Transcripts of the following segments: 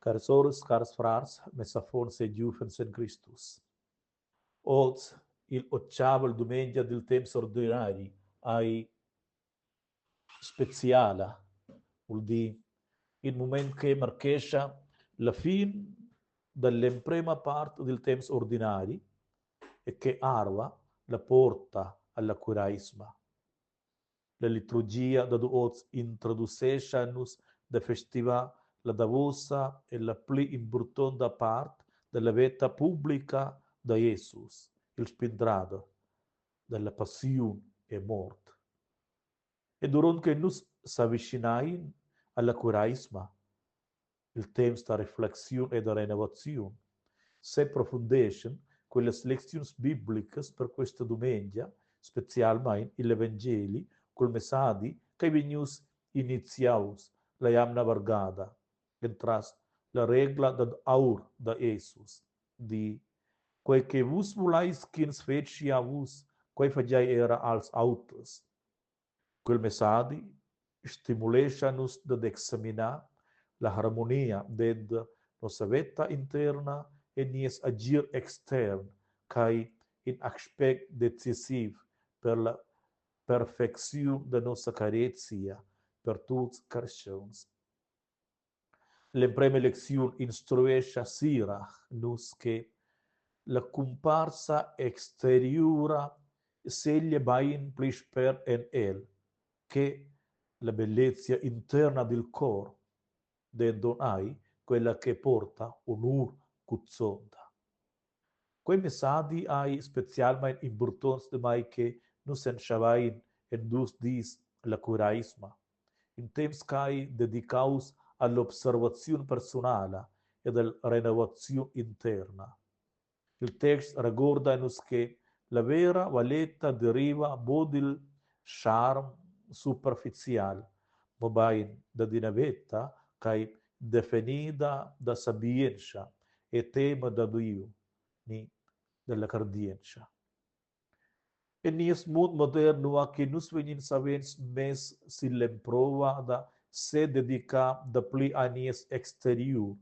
Caras soras, cars frars, mes affons e giuvens en Cristus. Oz, il otgavel dumengia dil temps ordinari, ei speciala, vul dir in mument che marchescha la fin dall'emprema part dil temps ordinari e che arva la porta alla cureisma. La liturgia dad oz introducescha nus da festivar la davosa e la pli impurtonta part dalla veta publica da Jesus, il spindrader dalla passiun e mort. E duront che nus s'avischinain alla cureisma, il temps da reflexiun e da renovaziun, seprofundeschan quellas lecziuns biblicas per questa dumengia, specialmein igl evangeli cul messadi ch'ei vegnius iniziaus la jamna vargada entras la regla dad aur da Jesus, di: Quei che vus vuleis ch'ins fetschi a vus, quei fagiei era als auters. Quel messadi stimulescha nus dad examinar la harmonia denter nossa veta interna e nies agir extern ch'ei in aspect decisiv per la perfecziun da nossa carezia per tuts carstgauns. L'emprema lecziun instruescha Sirach nus che la cumparsa exteriura seglia bein pli spert en el che la bellezia interna dil cor, denton ei quella che porta honur cuzzonta. Quei messadi ei specialmein impurtonts damai che nus entschavein en dus dis la cureisma, in temps ch'ei dedicaus all'observaziun persunala ed alla renovaziun interna. Il text regorda nus che la vera valeta deriva buc dil scharm superficial, mobein dad ina veta ch'ei definida da sabientscha e tema da Diu ni dalla cardientscha. En nies mund modern nua che nus vegnin savens mess sill'emprova da sededicar dapli a nies exteriur,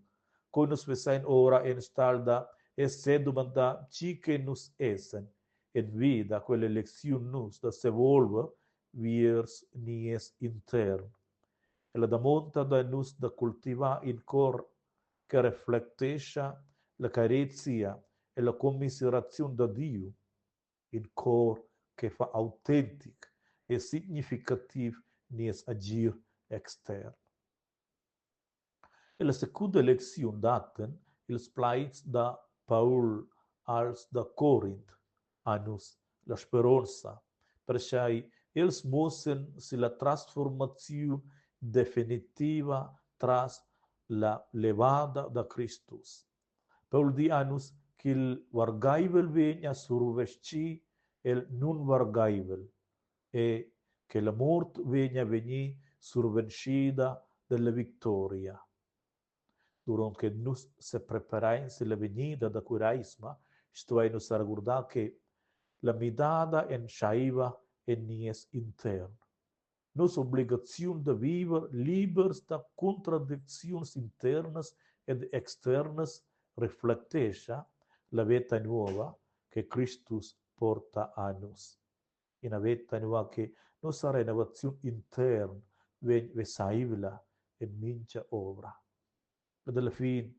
co nus vesein ora enstagl da sedumandar tgi che nus essan, envida quella lecziun nus da sevolver viers nies intern. Ella damonda da nus da cultivar in cor che reflectescha la carezia e la commiseraziun da Diu, in cor che fa autentic e significativ nies agir extern. Ella secunda lecziun dattan ils plaids da Paul als da Corint a nus la speronza, perchei els muossen silla transformaziun definitiva tras la levada da Cristus. Paul di a nus ch'il vargeivel vegn a survestgir el nunvargeivel e che la mort vegn a vegnir surventschida dalla victoria. Duront che nus sepreparein silla vegnida da Cureisma, stuein nus seregurdar che la midada entscheiva en nies intern. Nossa obligaziun da viver libers da cuntradicziuns internas ed externas reflectescha la veta nuova che Cristus porta a nus. Ina veta nua che nossa renovaziun intern vegn vesaivla en mintga ovra. Ed alla fin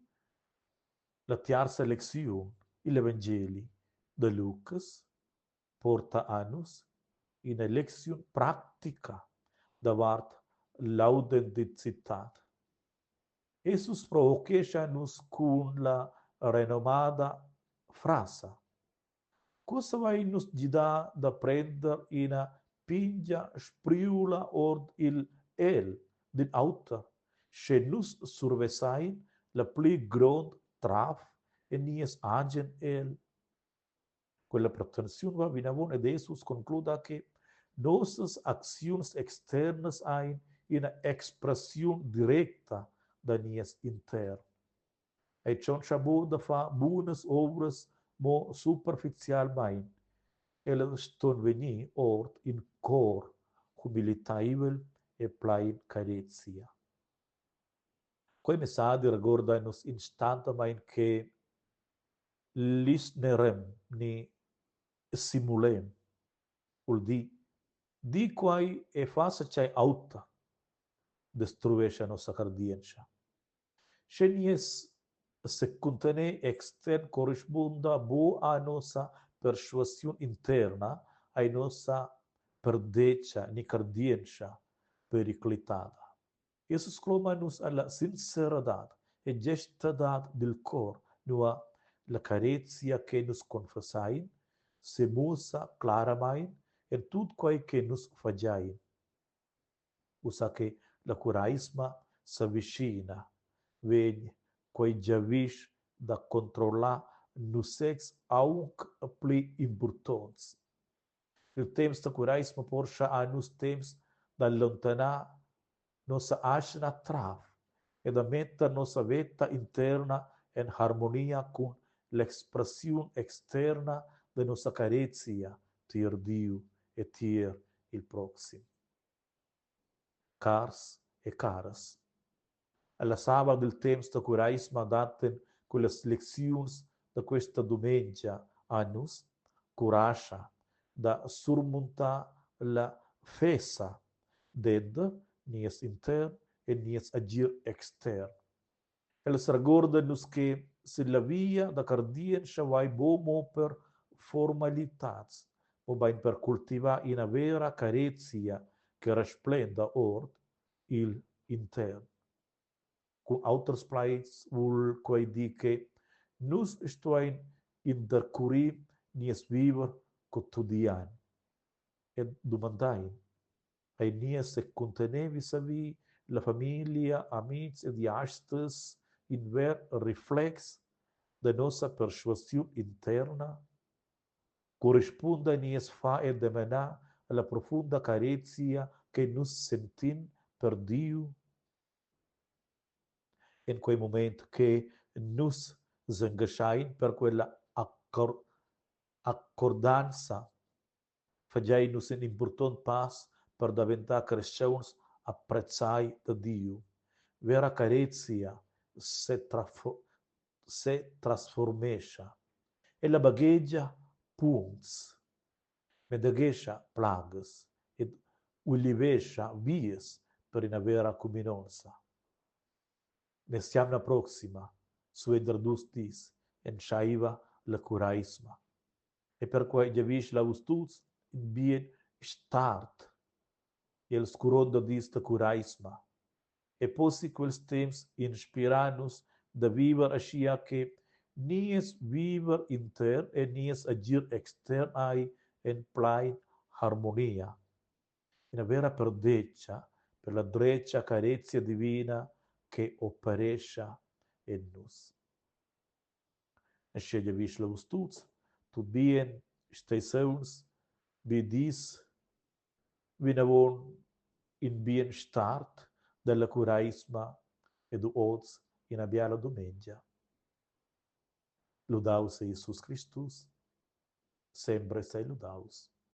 la tiarza lecziun, igl evangeli da Lucas, porta a nus ina lecziun practica davart l'autenticitad. Jesus provochescha nus cun la renomada frasa Co savein nus gidar da prender ina pintga spriula ord igl egl d'in auter, sche nus survesein la pli grond trav en nies agen egl? Quella pretensiun va vinavon ed Jesus concluda che nossas acziuns externas ein ina expressiun directa da nies intern. Ei tschontscha buc da far bunas ovras mo superficialmein. Ellas ston vegnir ord in cor humiliteivel e plein carezia. Quei messadi regorda nus instantamein che lisnerem ni simulem, vul dir, di quai e fa tgei auter, destruescha nossa cardientscha. Sche nies secuntener extern corrispunda buc a nossa perschuasiun interna, ei nossa perdetga ni cardientscha periclitada. Jesus cloma nus alla sinceradad e gestadad dil cor, nua la carezia che nus confessein semuossa claramein en tut quei che nus fagein. Ussa che la cureisma s'avischina, vegn quei giavisch da controllar nusezs aunc pli impurtonts. Il temps da cureisma porscha a nus temps d'allontanar nossa atgna trav e da metter nossa veta interna en harmonia cun l'expressiun externa da nossa carezia tier Diu e tier il proxim. Cars e caras, alla sava dil temps da cureisma datten quellas lecziuns da questa dumengia a nus curascha da surmuntar la fessa denter nies intern e nies agir extern. Els regordan nus che sin la via da cardientscha vai buc mo per formalitads, mobein per cultivar ina vera carezia che resplenda ord igl intern. Cun auters plaids vul quei dir che nus stuein intercurir nies viver quotidian e dumandein, ei nies secuntener visavi la famiglia, amitgs ed jasters in ver reflex da nossa perschuasiun interna? Corrispunda nies far e demanar alla profunda carezia che nus sentin per Diu? En quei mument che nus s'engaschein per quella accordanza fagein nus in impurtont pass per daventar carstgauns apprezzai da Diu. Vera carezia setransformescha. Ella baghegia punts, medeghescha plagas ed ulivescha vias per ina vera cuminonza. Mesjamna proxima, suenter dus dis, entscheiva la cureisma. E perquei giavischel a vus tuts in bien start els curonta dis da cureisma e possi quels temps inspirar nus da viver aschia che nies viver intern e nies agir extern ei en plein harmonia. Ina vera perdetga per la dretga carezia divina che operescha en nus. Aschia giavischel a vus tuts tut bien, stei sauns, bi dis, vinavon in bien start dalla cureisma ed oz ina biala dumengia. Ludaus sei Jesus Cristus, sempre sei ludaus.